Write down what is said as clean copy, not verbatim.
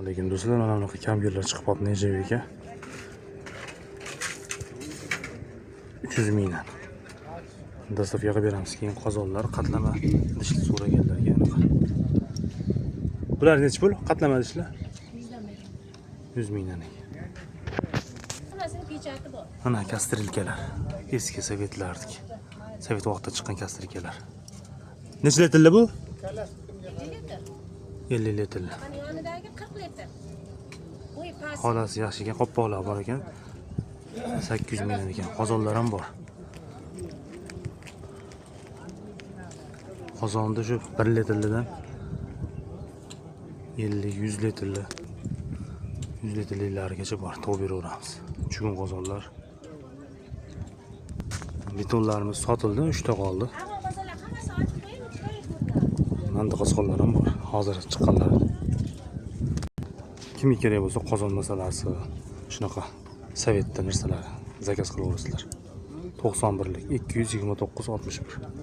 Alaykum, do'stlar, mana bunaqa kamgirlar chiqib qoldi, нержавейка. 300 mingdan. Доставка qilib beramiz. Keyin qozonlar, qatlama idishli so'raganlarga anaqa. Bular nechi pul? Qatlama idishlar? 100dan beraman. 100 mingdan ekan. Hammasini pechati bor. Mana кастрюлька lar. Eski sovetlarniki. Sovet vaqtida chiqqan кастрюлька lar. Necha litrli bu? 50 litr. 50 litrli. Mana yonidagi 40 litr. Bo'yi past. Xonasi yaxshi ekan, qopqoqlar bor ekan. 800 mingdan ekan. Qozonlar ham bor. Qozonda shu 1 litrlidan 50, 100 litrli, 100 litrliklarigacha bor. Topib beraveramiz. Чугун qozonlar. Betonlarimiz sotildi, 3 ta qoldi. Afg'on qozonlar hammasi ochib qo'ying, chiroyli ko'rinadi. Manda qozonlar ham bor. Hozir chiqqanlari. Kimga kerak bo'lsa, qozon masalasi, shunaqa sovetda narsalar заказ qilaverasizlar. 91lik 229 61.